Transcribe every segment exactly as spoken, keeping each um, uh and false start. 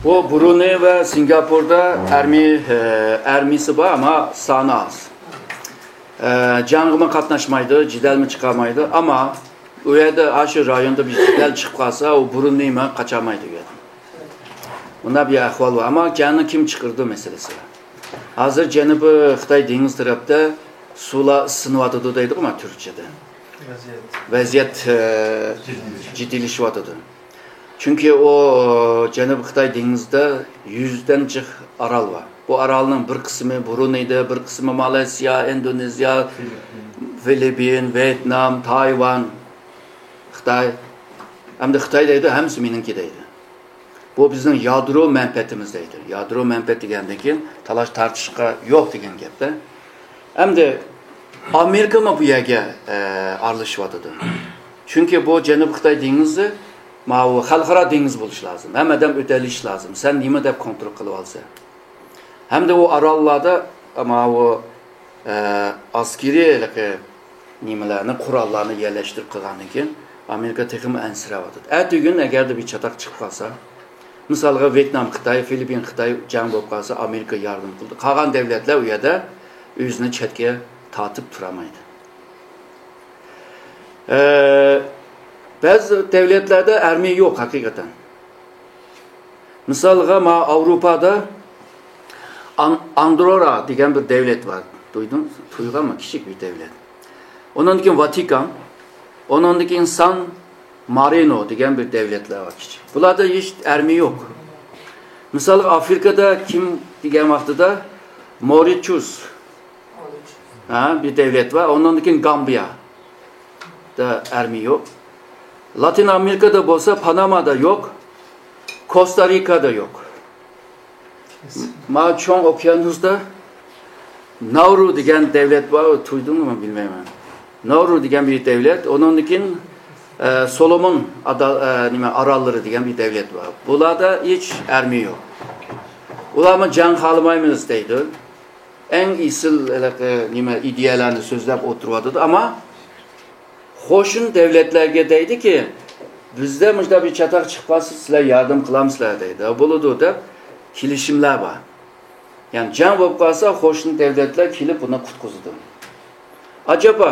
بۇ برۇنېي ۋە سىنگاپوردا ئارمىي، ئە، ئارمىيىسى بار، ئەمما سانى ئاز. ئە، جەڭگىمۇ قاتناشمايدۇ، جېدەلمۇ چىقارمايدۇ. ئەمما ئۇ يەردە، ئاشۇ رايوندا بىر جېدەل چىقىپ قالسا، ئۇ برۇنېيمۇ قاچالمايدۇ ئۇ يەردىن. مۇنداق بىر ئەھۋال بار. ئەمما جەڭنى كىم چىقىرىدۇ مەسىلىسى بار. ھازىر جەنۇبىي خىتاي دېڭىز تەرەپتە سۇلار ئىسسىنىۋاتىدۇ دەيدىغۇ مانا تۈركچىدە. ۋەزىيەت. ۋەزىيەت، ئە، جىددىيلىشىۋاتىدۇ. چۈنكى ئۇ جەنۇبىي خىتاي دېڭىزىدا يۈزدىن جىق ئارال بار. بۇ ئارالنىڭ بىر قىسمى برۇنېيدە، بىر قىسمى مالايسىيا، ئىندونېزىيە، فىلىپپىن، ۋيېتنام، تايۋان، خىتاي. ئەمدى خىتاي دەيدۇ، ھەممىسى مېنىڭكى دەيدۇ. بۇ بىزنىڭ يادرو مەنپەئەتىمىز دەيدۇ. يادرو مەنپەئەت دېگەندىن كېيىن تالاش تارتىشقا يوق دېگەن گەپتە. ئەمدى ئامېرىكىمۇ بۇ يەرگە، ئە، ئارىلىشىۋاتىدۇ. چۈنكى بۇ جەنۇبىي خىتاي دېڭىزى، ماۋۇ خەلقئارا دېڭىز بولۇشى لازىم. ھەممە ئادەم ئۆتەلىشى لازىم. سەن نېمە دەپ كونترول قىلىۋالىسەن؟ ھەمدە ئۇ ئاراللاردا ماۋۇ، ئە، ئەسكىرىي ھېلىقى نېمىلەرنى، قوراللارنى يەرلەشتۈرۈپ قىلغاندىن كېيىن، ئامېرىكا تېخىمۇ ئەنسىرەۋاتىدۇ. ئەتىگۈن ئەگەردە بىر چاتاق چىقىپ قالسا، مىسالغا، ۋيېتنام خىتاي، فىلىپپىن خىتاي جەڭ بولۇپ قالسا، ئامېرىكا ياردەم قىلىدۇ. قالغان دەۋلەتلەر ئۇ يەردە ئۆزىنى چەتكە تارتىپ تۇرالمايدۇ. ئە، بەزى دەۋلەتلەردە ئارمىيە يوق ھەقىقەتەن. مىسالغا، ما ئاۋروپادا ئان-، ئاندورا دېگەن بىر دەۋلەت بار. دۇيدۇڭ؟ تۇيغانمۇ؟ كىچىك بىر دەۋلەت. ئۇنىڭدىن كېيىن ۋاتىكان، ئۇنىڭدىن كېيىن سان مارىنو دېگەن بىر دەۋلەتلەر بار كىچىك. بۇلاردا ھېچ ئارمىيە يوق. مىسالغا، ئافرىكىدا كىم دېگەن ۋاقتىدا مورىچۇس، ھە، بىر دەۋلەت بار. ئۇنىڭدىن كېيىن گامبىيا. دا ئارمىيە يوق. لاتىن ئامېرىكىدا بولسا پانامادا يوق، كوستا-رىكادا يوق. ما چوڭ ئوكيانۇستا ناۋرۇ دېگەن دەۋلەت بار، تۇيدۇڭمۇ بىلمەيمەن. ناۋرۇ دېگەن بىر دەۋلەت، ئۇنىڭدىن كېيىن، ئە، سولومون ئادا-، ئە، نېمە، ئاراللىرى دېگەن بىر دەۋلەت بار. بۇلاردا ھېچ ئارمىيە يوق. ئۇلارمۇ جەڭ خالىمايمىز دەيدۇ. ئەڭ ئېسىل ھېلىقى نېمە ئىدىيەلەرنى سۆزلەپ ئولتۇرۇۋاتىدۇ، ئەمما قوشنا دەۋلەتلەرگە دەيدىكى، بىزدە مۇشۇنداق بىر چاتاق چىقىپ قالسا، سىلەر ياردەم قىلامسىلەر دەيدۇ. بولىدۇ دەپ كېلىشىملەر بار. يەنى جەڭ بولۇپ قالسا، قوشنا دەۋلەتلەر كېلىپ بۇنى قۇتقۇزىدۇ. ئەجەبا،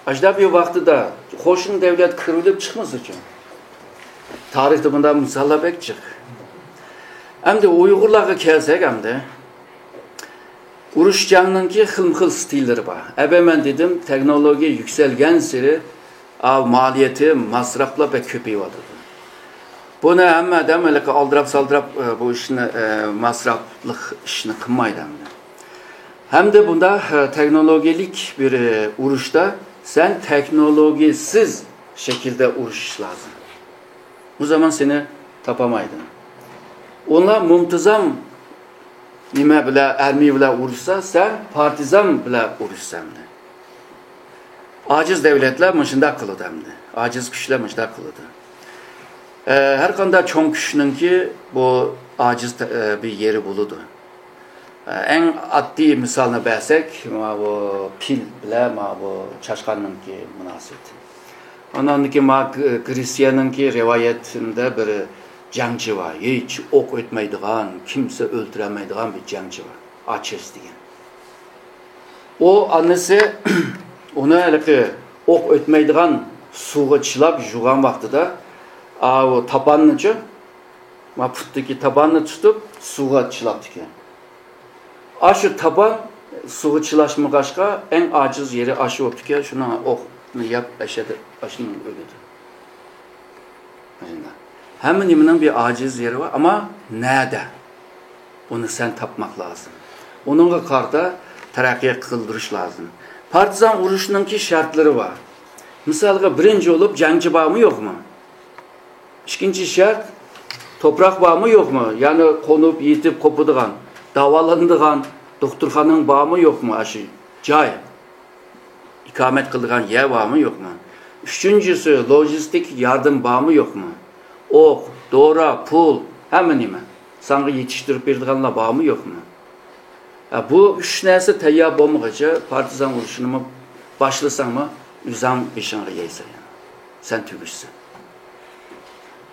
ئاشۇنداق بىر ۋاقتىدا قوشنا دەۋلەت كىرىۋېلىپ چىقمىسىچۇ؟ تارىختا بۇنداق مىساللار بەك جىق. ئەمدى ئۇيغۇرلارغا كەلسەك ئەمدى. ئۇرۇش جەڭنىڭكى خىلمۇ خىل ستىللىرى بار. ئەۋۋەل مەن دېدىم، تېخنولوگىيە يۈكسەلگەنسېرى، ئاۋۇ مالىيىتى، مەسرەپلەر بەك كۆپىيىۋاتىدۇ. بۇنى ھەممە ئادەم ھېلىقى ئالدىراپ-سالدىراپ، ئە، بۇ ئىشنى، ئە، مەسرەپلىق ئىشنى قىلمايدۇ ھەمدە. ھەمدە بۇنداق، ئە، تېخنولوگىيەلىك بىر، ئە، ئۇرۇشتا سەن تېخنولوگىيەسىز شەكىلدە ئۇرۇشۇش لازىم. بۇ زامان سېنى تاپالمايدۇ. ئۇلار مۇنتىزام نېمە بىلەن، ئارمىيە بىلەن ئۇرۇشسا، سەن پارتىزان بىلەن ئۇرۇشسەن. ئاجىز دەۋلەتلەر مۇشۇنداق قىلىدۇ ئەمدى. ئاجىز كۈچلەر مۇشۇنداق قىلىدۇ. ئە، ھەر قانداق چوڭ كۈچنىڭكى بۇ ئاجىز تە-، ئە، بىر يېرى بولىدۇ. ئە، ئەڭ ئاددىي مىسالنى بەرسەك، ماۋۇ پىل بىلەن ماۋۇ چاشقاننىڭكى مۇناسىۋىتى. ئاندىن كېيىن ما-، گ-، گرېتسىيەنىڭكى رىۋايەتىدە بىر جەڭچى بار. ھېچ ئوق ئۆتمەيدىغان، كىمسە ئۆلتۈرەلمەيدىغان بىر جەڭچى بار. ئاچېس دېگەن. ئۇ ئانىسى ئۇنى ھېلىقى ئوق ئۆتمەيدىغان سۇغا چىلاپ يۇغان ۋاقتىدا، ئاۋۇ تاپاننىچۇ، ما پۇتتىكى تاپاننى تۇتۇپ سۇغا چىلاپتىكەن. ئاشۇ تاپان سۇغا چىلاشمىغاچقا، ئەڭ ئاجىز يېرى ئاشۇ بوپتىكەن، شۇنىڭ ئوقنى يەپ ئەشەدە ئاشۇنى ئۆلىدۇ. ھەممە نېمىنىڭ بىر ئاجىز يېرى بار، ئەمما نەدە؟ ئۇنى سەن تاپماق لازىم. ئۇنىڭغا قارىتا تەرەققىي قىلدۇرۇش لازىم. پارتىزان ئۇرۇشنىڭكى شەرتلىرى بار. مىسالغا، بىرىنچى بولۇپ جەڭچى بارمۇ يوقمۇ؟ ئىككىنچى شەرت، توپراق بارمۇ يوقمۇ؟ يەنى قونۇپ، يېتىپ، قوپىدىغان، داۋالىنىدىغان دوختۇرخانىڭ بارمۇ يوقمۇ؟ ئاشۇ جاي، ئىقامەت قىلىدىغان يەر بارمۇ يوقمۇ؟ ئۈچىنچىسى، لوجىستىك ياردەم بارمۇ يوقمۇ؟ ئوق، دورا، پۇل، ھەممە نېمە. ساڭا يېتىشتۈرۈپ بېرىدىغانلار بارمۇ يوقمۇ؟ ھە، بۇ ئۈچ نەرسە تەييار بولمىغۇچە پارتىزان ئۇرۇشىنىمۇ باشلىساڭمۇ، ئۆزۈڭ بېشىڭغا يەيسەن. سەن تۈگىشىسەن.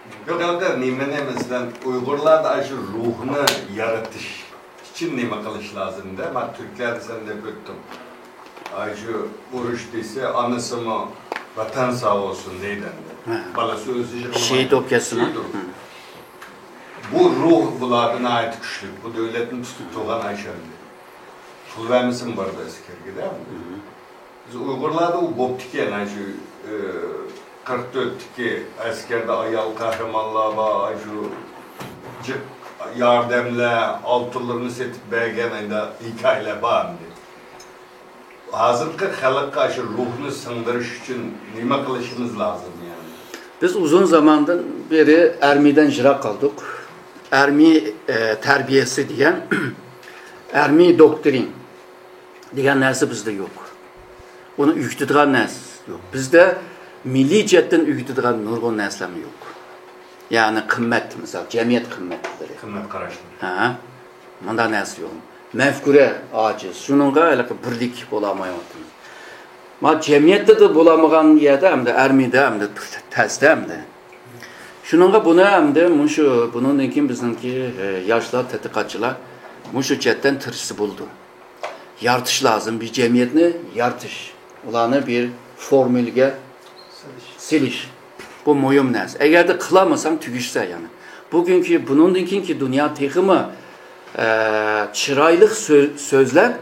يوق، ھېلىقى نېمىنى، مەسىلەن، ئۇيغۇرلاردا ئاشۇ روھنى يارىتىش ئۈچۈن نېمە قىلىش لازىم دە؟ مانا تۈركلەردە سەن دەپ ئۆتتۈڭ. ئاشۇ ئۇرۇش دېسە، ئانىسىمۇ ۋەتەن ساغ بولسۇن دەيدۇ ئەمدى. ھە. بالىسى ئۆزى يىغلىمايدۇ. شېھىت بولۇپ كەتسىمۇ؟ شېھىت بولۇپ. ھە. بۇ روھ بۇلاردا ناھايىتى كۈچلۈك. بۇ دۆلەتنى تۇتۇپ تۇرغان ئاشۇ ئەمدى. پۇل بەرمىسىمۇ بارىدۇ ئەسكەرگە دە ئەمدى. ھە. بىز ئۇيغۇرلاردا ئۇ بوپتىكەن، ئاشۇ، ئە، قىرىق تۆتتىكى ئەسكەردە ئايال قەھرىمانلار بار، ئاشۇ جىق ياردەملەر، ئالتۇنلىرىنى سېتىپ بەرگەن ئەندى ھېكايىلەر بار ئەمدى. ھازىرقى خەلققە ئاشۇ روھنى سىڭدۈرۈش ئۈچۈن نېمە قىلىشىمىز لازىم يەنى؟ بىز ئۇزۇن زاماندىن بېرى ئارمىيەدىن يىراق قالدۇق. ئارمىيە، ئە، تەربىيەسى دېگەن، ئارمىيە دوكترىن دېگەن نەرسە بىزدە يوق. ئۇنى ئۆگىتىدىغان نەرسە يوق. بىزدە مىللىي جەھەتتىن ئۆگىتىدىغان نۇرغۇن نەرسىلەرمۇ يوق. يەنى قىممەت، مىسال، جەمئىيەت قىممەتلىرى. قىممەت قاراشلىرى. ھە، مۇنداق نەرسە يوق. مەفكۇرە ئاجىز. شۇنىڭغا ھېلىقى بىرلىك بولالمايۋاتىمىز. ما جەمئىيەتتە بولالمىغان يەردە ئەمدى ئارمىيەدە ئەمدى تەستە ئەمدى. شۇنىڭغا بۇنى ئەمدى مۇشۇ، بۇنىڭدىن كېيىن بىزنىڭكى، ئە، ياشلار، تەتقىقاتچىلار مۇشۇ جەھەتتىن تىرىشسا بولىدۇ. يارىتىش لازىم، بىر جەمئىيەتنى يارىتىش. ئۇلارنى بىر فورمۇلىگە سېلىش. بۇ مۇھىم نەرسە. ئەگەردە قىلالمىساڭ تۈگىشىسەن يەنە. بۈگۈنكى، بۇنىڭدىن كېيىنكى دۇنيا تېخىمۇ، ئە، چىرايلىق سۆ-، سۆزلەپ،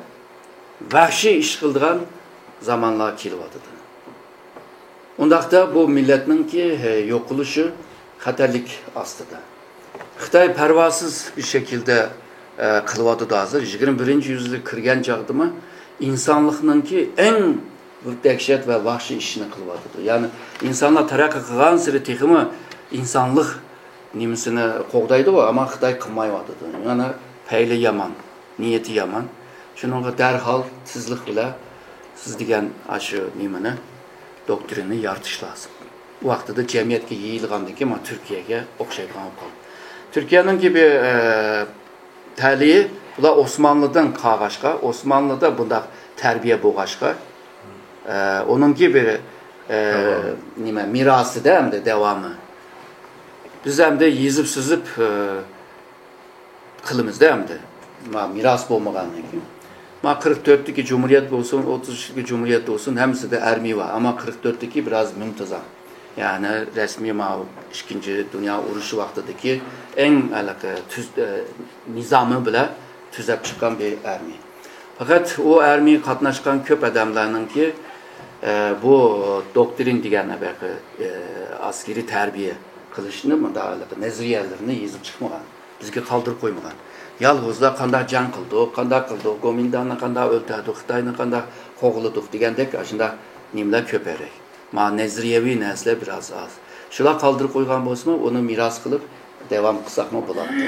ۋەھشىي ئىش قىلىدىغان زامانلار كېلىۋاتىدۇ. ئۇنداقتا بۇ مىللەتنىڭكى، ھە، يوقىلىشى خەتەرلىك ئاستىدا. خىتاي پەرۋاسىز بىر شەكىلدە، ئە، قىلىۋاتىدۇ ھازىر. يىگىرمە بىرىنچى يۈزلۈككە كىرگەن چاغدىمۇ ئىنسانلىقنىڭكى ئەڭ بىر دەھشەت ۋە ۋەھشىي ئىشىنى قىلىۋاتىدۇ. يەنى ئىنسانلار تەرەققىي قىلغانسېرى تېخىمۇ ئىنسانلىق نېمىسىنى قوغدايدۇ، ئەمما خىتاي قىلمايۋاتىدۇ. يەنى پەيلى يامان، نىيىتى يامان. شۇنىڭغا دەرھال تېزلىك بىلەن سىز دېگەن ئاشۇ نېمىنى، دوكترىنىنى يارىتىش لازىم. ئۇ ۋاقتىدا جەمئىيەتكە يېيىلغاندىن كېيىن، مانا تۈركىيەگە ئوخشايدىغان بولۇپ قالدى. تۈركىيەنىڭكى بىر، ئە، تەلىيى، بۇلار ئوسمانلىدىن قالغاچقا، ئوسمانلىدا بۇنداق تەربىيە بولغاچقا، ئە، ئۇنىڭكى بىر، ئە، داۋامى. نېمە، مىراسىدا ئەمدى داۋامى. بىز ئەمدى يېزىپ سىزىپ، ئە، قىلىمىزدا ئەمدى. ما مىراس بولمىغاندىن كېيىن. ما قىرىق تۆتتىكى جۇمھۇرىيەت بولسۇن، ئوتتۇز ئۈچتىكى جۇمھۇرىيەت بولسۇن، ھەممىسىدە ئارمىيە بار. ئەمما قىرىق تۆتتىكى بىراز مۇنتىزام. يەنى رەسمىي ما ئىككىنچى دۇنيا ئۇرۇشى ۋاقتىدىكى ئەڭ ھېلىقى تۈز-، ئە، نىزامى بىلەن تۈزەپ چىققان بىر ئارمىيە. پەقەت ئۇ ئارمىيەگە قاتناشقان كۆپ ئادەملەرنىڭكى، ئە، بۇ دوكترىن دېگەن ھېلىقى، ئە، ئەسكىرىي تەربىيە قىلىشنى، مۇنداق ھېلىقى نەزەرىيەلىرىنى يېزىپ چىقمىغان. بىزگە قالدۇرۇپ قويمىغان. يالغۇزلا قانداق جەڭ قىلدۇق، قانداق قىلدۇق، گومىنداڭنى قانداق ئۆلتۈردۇق، خىتاينى قانداق قوغلىدۇق دېگەندەك ئاشۇنداق نېمىلەر كۆپرەك. ما نەزەرىيەۋى نەرسىلەر بىراز ئاز. شۇلار قالدۇرۇپ قويغان بولسىمۇ، ئۇنى مىراس قىلىپ داۋام قىلساقمۇ بولاتتى.